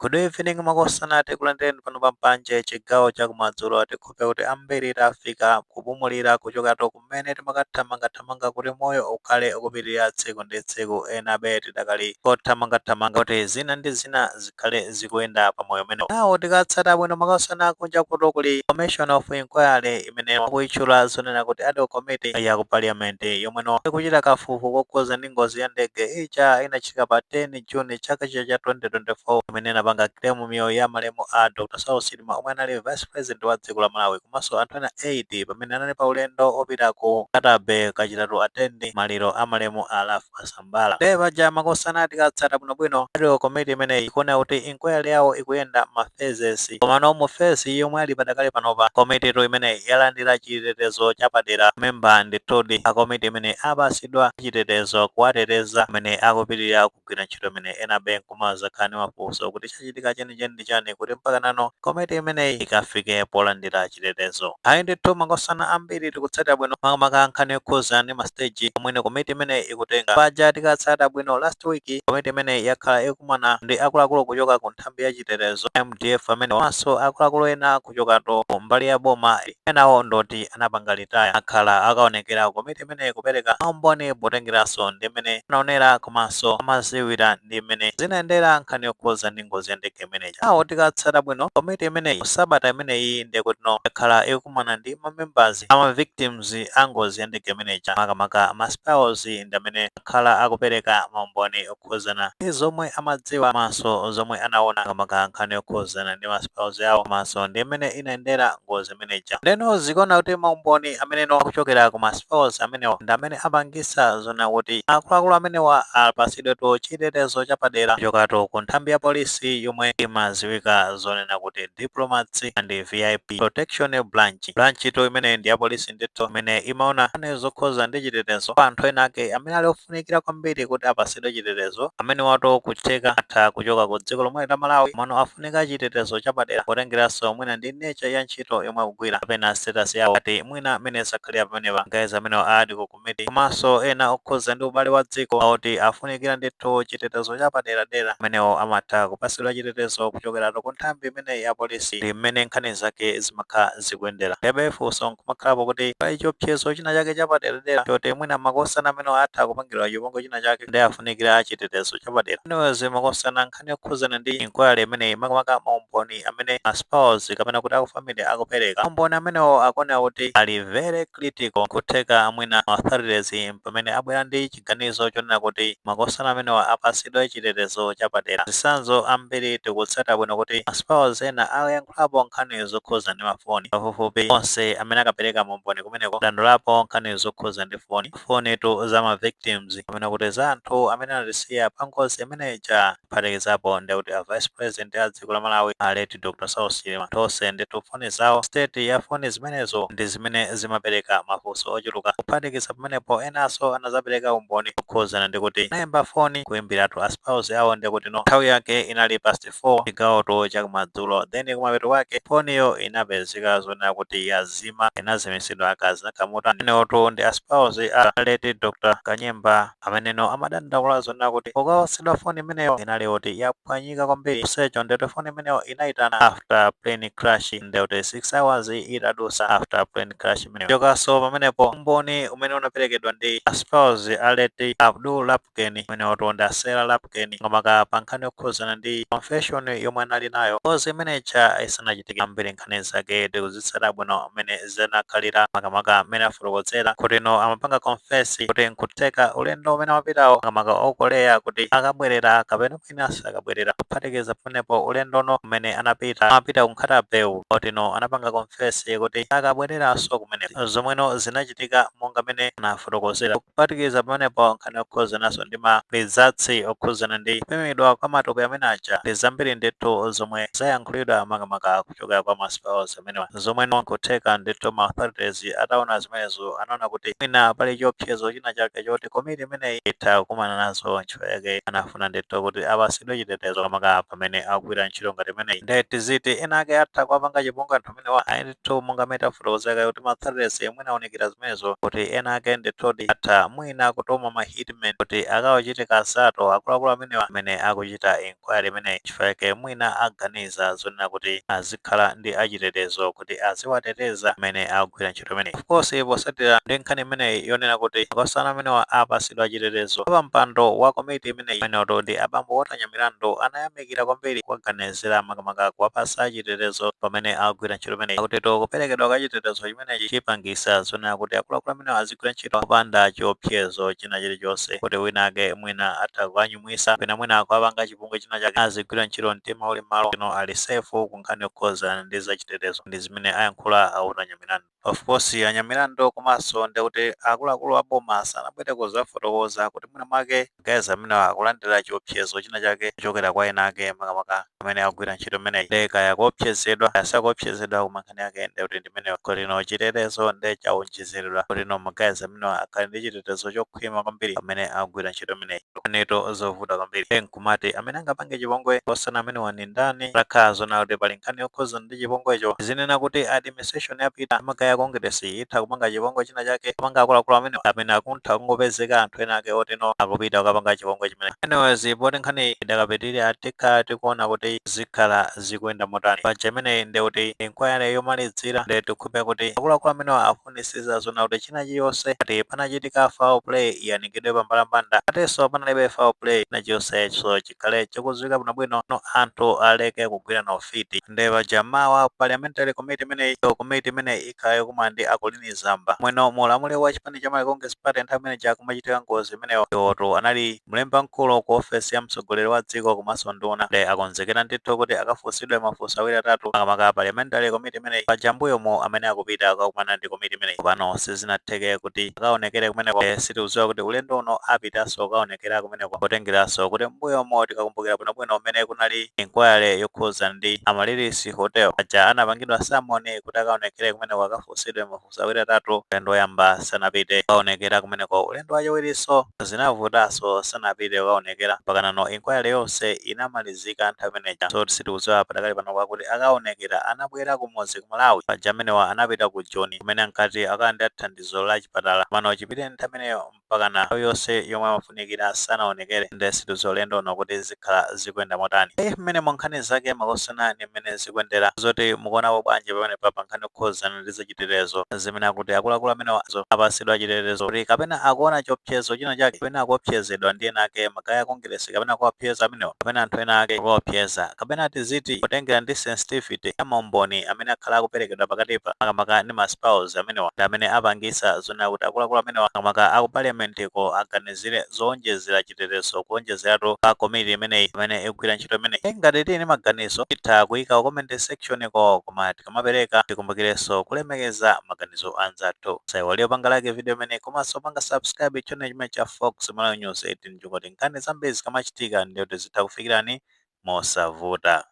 Good evening, makosana. Tikulandireni pano pa Mpanje, chigawo chakumadzulo. Tikhupe kuti ambiri tafika kupumulira kuchokatu kumene timakathamangathamanga kuti moyo ukhale ukupitirira tsiku ndi tsiku. Enabe tidakali kothamangathamanga kuti zina ndi zina zikhale zikuyenda pamoyo umene nawo. Tikatsata bwino, makosana, kunja kuto kuli commission of inquiry imene akuyitchula zonena kuti ad hoc committee ya ku parliament, yomweno ikuchita kafukufuku kokhuza ndi ngozi ya ndege ija inachitika pa 10 June chaka chija cha 2024, imene inapanga claim miyoyo ya malemu a Dr Saulos Chilima, omwe anali vice president wa dziko la Malawi, komanso anthu ena 8, pamene anali pa ulendo opita ku Nkhata Bay kachitatu attend maliro a malemu a Ralph Kasambara. Ndiye paja, makosana, tikatsata bwinobwino ad hoc committee imeneyi, ikuona kuti inquiry yawo ikuyenda ma phases, komano mu phase yomwe ali padakali panopa, komiti imeneyi yalandira chitetezo chapadera. Member ndithudi a komiti imene apasidwa chitetezo kuwateteza amene akupitirira kugwira ntchito imene. Enabe nkumazakhala ndi mafunso kuti chachitika chenicheni ndi chani kuti mpaka nano komiti imeneyi ikafike polandira chitetezo. Ayi ndithu, makosana, ambiri tikutsatira bwino, makamaka nkhani yokhuza ndi ma stage omwene komiti imeneyi ikutenga. Paja tikatsata bwino, last week komiti imeneyi yakhala ikumana ndi akuluakulu kuchoka ku nthambi ya chitetezo, MDF amene, komanso akuluakulu ena kuchokato ku mbali ya boma. Enawo ndoti anapanga retire, akhala akaonekera komiti imeneyi kupereka maumboni potengeranso ndi mmene anaonera komanso amaziwira ndi mmene zinayendera nkhani yokhuza ndi ngozi ya ndege imeneyi. Awo tikatsata bwino komiti imeneyi, sabata imeneyi ndekuti yakhala ikumana ndi ma members ama victims a ngozi ya ndege imeneyi, makamaka ma spouse ndi amene akhala akupereka maumboni okhuzana ndi zomwe amadziwa komanso zomwe anaona, makamaka nkhani yokhuzana ndi ma spouse awo komanso ndi mmene inayendera ngozi imeneyi. Ndeno zikuona kuti maumboni ameneno akuchokera ku ma spouse amenewo ndi amene apangisa zona kuti akuluakulu amenewa apasidwetu chitetezo chapadera kuchokatu ku nthambi ya polisi yomwe imaziwika zonena kuti Diplomats and VIP Protection Branch. Branch ito imene ndi ya polisi ndithu, imene imaona nkhani zokhuza ndi chitetezo kwa anthu ena ake amene ali ofunikira kwambiri kuti apasidwe chitetezo, amene wato kutheka atha kuchoka ku dziko lomwe la Malawi, mano afunika chitetezo chapadera potengeranso mwina ndi nature ya ntchito yomwe akugwira kapena status yawo, ati mwina amene sakhalira pamenepa. Guys, amene ali ku komiti komanso ena okhuza ndi ubale wa dziko oti afunikira ndithu chitetezo chapaderadera, amenewo amatha kupasidwa chitetezo kuchokeratu ku nthambi imene ya polisi. Ndi mmene nkhani zake zimakhala zikuyendera. Ndebe funso nkumakhalapo kuti pali chiopsezo china chake chapaderadera choti mwina makosana amene atha kupangidwa chipongwe china chake ndi afunikira chitetezo chapadera. Anyways, makosana, nkhani yokhuzana ndi inquiry imeneyi, makamaka maumboni amene a spouse kapena kuti aku family akupereka, maumboni amenewo akuoneka kuti ali very critical. Kutheka mwina authorities pamene abwera ndi chiganizo chonena kuti makosana amenewa apasidwe chitetezo chapadera. Zitsanzo ambiri tikutsata bwino kuti ma spouse ena ayankhulapo nkhani zokhuza ndi mafoni. Pafupifupi onse amene akapereka maumboni kumeneko dandulapo nkhani zokhuza ndi foni, fonitu za ma victims amene kuti za anthu amene anatisiya pa ngozi imeneja, kuphatikizapo ndi kuti a vice president a dziko la Malawi, a late Dr Saulos Chilima. Tonse ndithu foni zawo, state ya foni zimenezo ndi zimene zimapereka mafunso ochuluka. Kuphatikiza pamenepo, enanso anazapereka umboni okhuzana ndi kuti anayimba foni kuyimbiratu a spouse awo, ndi kuti no nthawi yake inali past 4, chigawoto chakumadzulo, then kumapeto kwake foniyo inapezeka zonena kuti yazima, inazimisidwa. Akazi nakamuta amenewotu ndi a spouse a late Dr Kanyemba, ameneno amadandaula zonena kuti ukawasidwa foni imeneyo inali kuti yaphwanyika kwambiri. Kusecho ndete foni imeneyo inayitana after plane crash, ndekuti 6 hours itadusa after plane crash imeneyo. Chokaso pamenepo, umboni umene unaperekedwa ndi a spouse a late Abdul Lapken, umene watonda Asera Lapken, ngomaka pa nkhani yokhuzana ndi confession yomwe anali nayo ngozi imeneja isanachitike. Ambiri nkhani zake tikuzitsata bwino mmene zinakhalira, makamaka mmene afotokozera kuti no amapanga confess kuti nkutheka ulendo umene amapitawo, makamaka okoleya, kuti akabwerera kapena mwina sakabwerera. Kuphatikiza pamenepo, ulendono umene anapita, amapita ku Nkhata Bay, oti no anapanga confess kuti akabwereranso kumeneko, zomweno zinachitika monga mmene anafotokozera. Kuphatikiza pamenepo, nkhani yokhuzananso ndi ma results okhuzana ndi kupimidwa kwa matupi amene aja, ndi zambiri ndithu zomwe zayankhulidwa, makamaka kuchokera kwa ma spouse amenewa, zomweno kutheka ndithu ma authorities ataona zimenezo anaona kuti mwina pali chiopsezo china chake choti komiti imeneyi itha kukumana nazo. Ntchito yake anafuna ndithu kuti apasidwe chitetezo, makamaka pamene akugwira ntchito ngati imeneyi. Nde tiziti ena ake atha kuwapanga chipongwe anthu amenewa? Ayi ndithu, monga mmene tafotokozera kuti ma authorities mwina aonekera zimenezo kuti ena ake ndithudi atha mwina kutuma ma hitmen kuti akawachite kasato akuluakulu amenewa amene akuchita inquiry imene. imeneyi. Chifukwa mwina aganiza zonena kuti azikhala ndi achitetezo kuti aziwateteza amene akugwira ntchito imeneyi. Of course, posatira ndi nkhani imeneyi yonena kuti makosana amenewa apasidwa chitetezo, pa mpando wa komiti imeneyi amenewo ndi abambo Walter Nyamilandu anayamikira kwambiri kuwaganizira makamaka kuwapasa chitetezo pamene akugwira ntchito imeneyi. Akuti kuperekedwa kwa chitetezo chimenechi chipangisa zonena kuti akuluakulu amenewa azigwira ntchito popanda chiopsezo china chilichonse, kuti wina ake mwina atha kuwanyumwisa kapena mwina akuwapanga chipongwe china chake. Azigwira ntchito mtima uli malo ino, ali safe ku nkhani yokhuzana ndi zachitetezo. Ndi zimene ayankhula a Walter Nyamilandu. Of course, anyamilandu komanso ndikuti akuluakulu a boma sanabwere kuzafotokoza kuti mwina mwake guys amenewa akulandira chiopsezo china chake kuchokera kwa ena ake, makamaka amene akugwira ntchito imeneyi, ndi kaya kuopsezedwa asakuopsezedwa, koma nkhani yake ndikuti ndimeneyo, kuti no chitetezo ndi chawonjezeredwa, kuti no ma guys amenewa akhale ndi chitetezo chokhwima kwambiri pamene akugwira ntchito imeneyi. Neto zovuta kwambiri. Nkumati amene angapange chipongwe osana amenewa ni ndani? Takhala zona kuti pali nkhani yokhuza ndi chipongwecho, zinena kuti administration yapita, ma guys a Congress itha kupanga chipongwe china chake, kupanga akuluakulu amene amene akuntha kungopezeka anthu ena ake otino akupita kukapanga chipongwe chimene. Anyways, poti nkhani idakapitirira, tikhala tikuona kuti zikhala zikuyenda motani. Paja imeneyi ndikuti inquiry yomalizira, ndi tikhupe kuti akuluakulu amenewa afunisiza zona kuti china chiyonse ati panachitika foul play iyanikidwe pambalambanda, atenso panalibe foul play, china chiyonsecho chikhale chikudziwika bwinobwino, no anthu aleke kugwira na ufiti. Ndi paja mawa parliamentary committee imeneyi, committee imeneyi ikhala yokumana ndi a Colleen Zamba mweno mulamuliro wa chipani cha Malawi Congress Party. Nthawi imene chakumachitika ngozi imeneyo, iwoto anali mlemba mkulu ku ofesi ya mtsogoleri wa dziko komanso nduna. Ndi akonzekera ndithu kuti akafunsidwe mafunso awiri atatu, makamaka parliamentary committee imeneyi. Paja mbuyomo amene akupita akakumana ndi komiti imeneyi pano sizinatheke kuti akaonekere kumeneko. Sitikudziwa kuti ulendo uno apitanso kukaonekera kumeneko, potengeranso kuti mbuyomo tikakumbukira bwinobwino mmene kunali inquiry yokhuza ndi Amaryllis Hotel, aja anapangidwa summon kuti akaonekere kumeneko, akafunsidwe mafunso awiri atatu. Ulendo woyamba sanapite kukaonekera kumeneko, ulendo wachiwirinso zinavutanso, sanapite kukaonekera pakanano inquiry yonse inamalizika nthawi imeneja. So sitikudziwa padakali pano kwakuti akaonekera anabwera kumudzi ku Malawi. Paja amenewa anapita ku Joni kumene ankati akalandira thandizo la chipatala, pano chipite nthawi imeneyo mpakana nthawi yonse yomwe amafunikira sanaonekere. Nde sitikudziwa ulendo uno kuti zikhala zikuyenda motani. Mmene mwa nkhani zake, makosana, ni mmene zikuyendera, zoti mukuonapo bwanji pamene papa nkhani yokhuzana ndi zachitetezo zimene akuti akuluakulu amenewa apasidwa chitetezo, kuti kapena akuona chiopsezo china chake, kapena akuopsezedwa ndi ena ake, ma guys a Congress, kapena kuwapyeza amenewa, kapena anthu ena ake kuwapyeza, kapena tiziti kutengera ndi sensitivity ya maumboni amene akhala akuperekedwa pakatipa, makamaka ndi ma spouse amenewa, ndi amene apangisa zonena kuti akuluakulu amenewa, makamaka aku parliament ko, aganizire zowonjezera chitetezo, kuwonjezeratu pa komiti imeneyi imene ikugwira ntchito imeneyi? Ngati tili ndi maganizo, titha kuyika comment section ko, koma tikamapereka tikumbukirenso kulemekeza maganizo anzathu. Saiwaliyo panga like video imeneyi komanso panga subscribe channel chimene cha Fox Malawi News 18, chikuti nkhani zambiri zikamachitika ndiyoti zitha kufikirani mosavuta.